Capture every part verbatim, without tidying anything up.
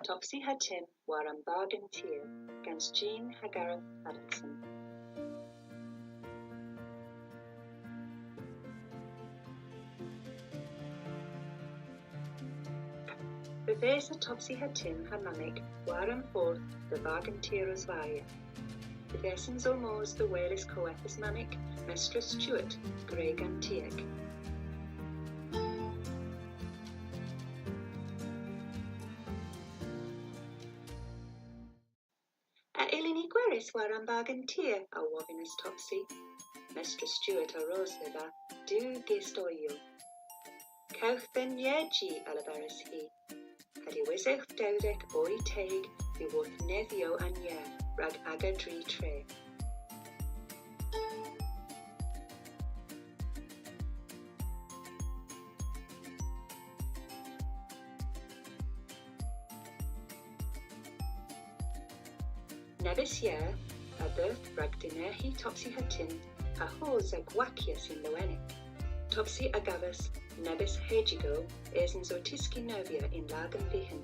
Topsy ha Tim war an bargen tir, gans Jean ha Gareth Adamson. Yth esa Topsy ha Tim ha Mammik war an fordh dhe vargen tir Rosalia. Yth esens ow mos dhe weles kowethas Mammik, Mestres Stewart, gwreg an tiek. A yllyn ni gweres war an bargen tir? A wovynnas Topsy. Mestres Stewart a ros dhedha diw gist oyow. Kewgh dhe'n yerji, a leveris hi. Ha dewisewgh dewdhek oy teg dhyworth nedhyow an yer rag aga dri tre. Nebes yer a dheuth rag dynerghi Topsy ha Tim ha hos a gwakyas yn lowenek. Topsy a gavas nebes heyjigow esens ow tyski neuvya yn lagen vyghan.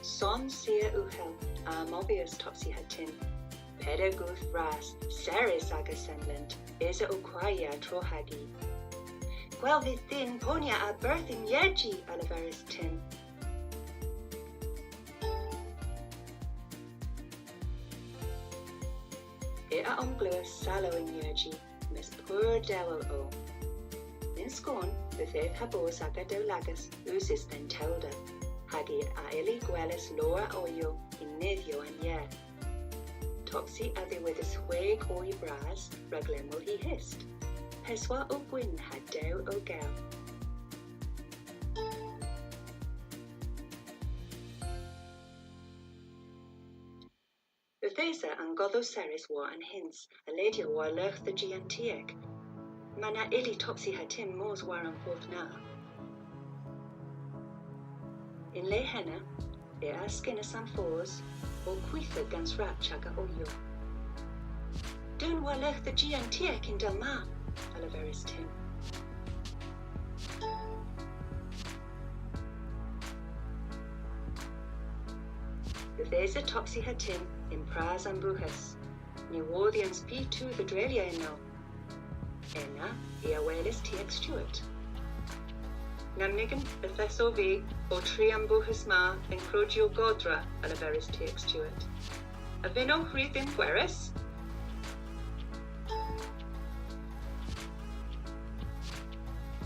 Son sia ughel a amovyas Topsy ha Tim. Peder goodh vras, serrys aga semlant, esa ow kwaya trohag i. Gwell vydh dhyn ponya a-berth y'n yerji, a leveris Tim. I a omglewas salow y'n yerji, mes pur dewel o. Yn skon, yth eth ha bos aga dewlagas usys dhe'n tewlder, hag i a ylli gweles lowr oyow yn nedhyow an yer. Topsy a dhiwedhas hweg oy bras rag lenwel hy hist. Peswar o gwynn ha dew o gell. Yth esa an godhow serrys war an hyns, a ledya war-lergh dhe ji an tiek. Ma na ylli Topsy ha Tim mos war an fordh na. Yn le henna, i a skynnas an fos, ow kwitha gans rach aga oyow. Deun war-lergh dhe ji an tiek yndellma, a leveris Tim. Yth esa Topsy ha Tim yn pras an bughes. Ny wodhyens py tu dhe dreylya ynno. Ena, i a welas Tiek Stewart. Namnygen yth esov vy ow tri an bughes ma yn krowji ow godra, a leveris Tiek Stewart. A vynnowgh hwi dhymm gweres?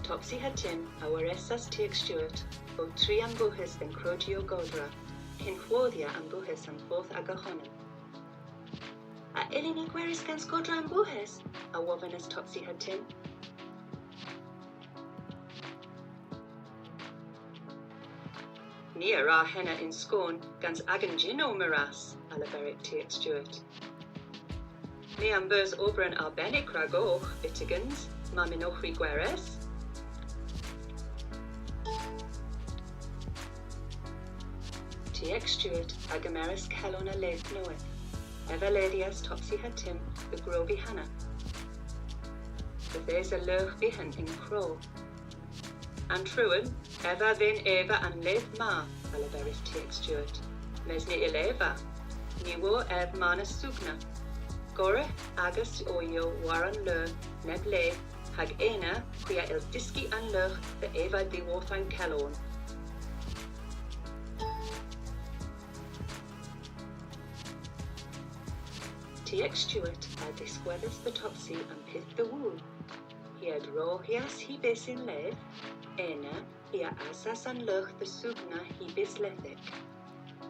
Topsy ha Tim a weresas Tiek Stewart ow tri an bughes yn krowji ow godra, kyn hwodhya an bughes an fordh aga honan. A yllyn ni gweres gans godra an bughes? A wovynnas Topsy ha Tim. Ni a wra henna yn skon gans agan jynnow meur ras, a leveris Tiek Stewart. My a'm beus oberen arbennik ragowgh, byttegyns, mar mynnowgh hwi gweres. Tiek Stewart a gemeras kelon a leth nowydh. Ev a ledhyas Topsy ha Tim dhe grow vyghanna. Yth esa leugh vyghan y'n krow. An truan, ev a vynn eva an leth ma, a leveris Tiek Stewart. Mes ny yll eva. Ny wor ev marnas sugna. Gorrewgh agas oyow war an leur neb le, hag ena hwi a yll dyski an leugh dhe eva dhyworth an kelon. Tiek Stewart a dhiskwedhas dhe Topsy an pyth dhe wul. Hi a droghas hy bys yn leth, ena hi a asas an leugh dhe sugna hy bys lethek.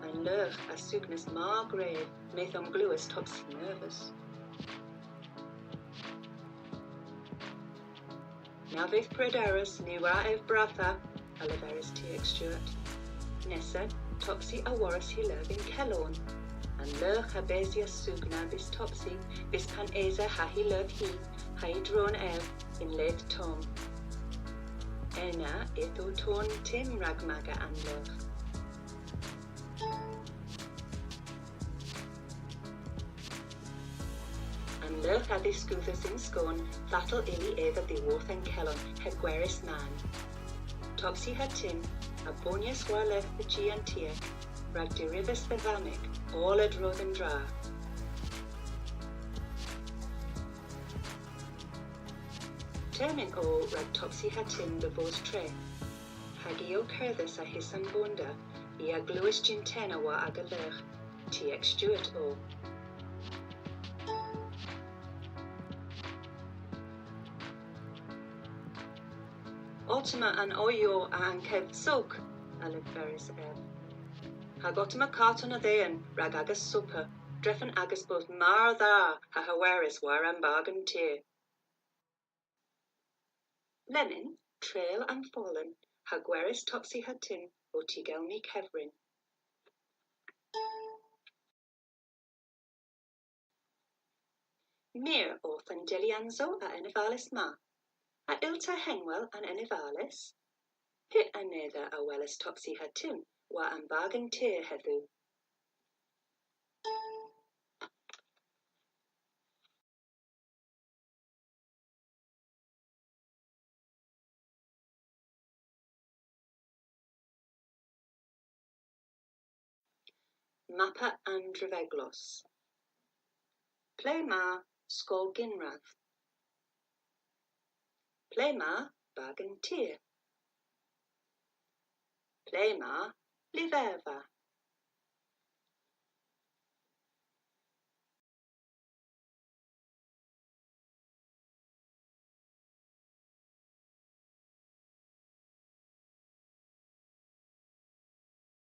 An leugh a sugnas mar grev mayth omglewas Topsy nervus. Na vydh prederus, ny wra ev bratha, a leveris Tiek Stewart. Nessa, Topsy a worras hy leugh y'n kelon. An leugh a besyas sugna bys Topsy, bys pan esa ha hy leugh hi, ha'y dron ev, yn leth tomm. Ena yth o torn timm rag maga an leugh. An Lurk a dhiskudhas yn skon fatel ylli eva dhiworth an kelon heb gweres mann. Topsy ha Tim a boynyas war-lergh dhe ji an tiek, rag derivas dhe vammik oll a-dro dhe'n dra. Termyn o rag Topsy ha Tim dhe vos tre. Hag i ow kerdhes a-hys an bonder, i a glewas jynn-tenna war aga lergh. Tiek Stewart o. Ottomma an oyow a anketh suk, a leveris ev. Hag ottomma karton a dhehen rag agas soper, drefen agas bos mar dha ha hawerys war an bargen tir. Lemmyn, treyl an folen, ha gweres Topsy ha Tim ow tigelmi kevrin. Mir orth an deliansow a enevales ma. A yll'ta henwel an enevales? Pyth anedha a welas Topsy ha Tim war an bargen tir hedhyw? Mappa an dreveglos. Ple ma skol Gynrav? Ple ma bargen tir? Ple ma lyverva?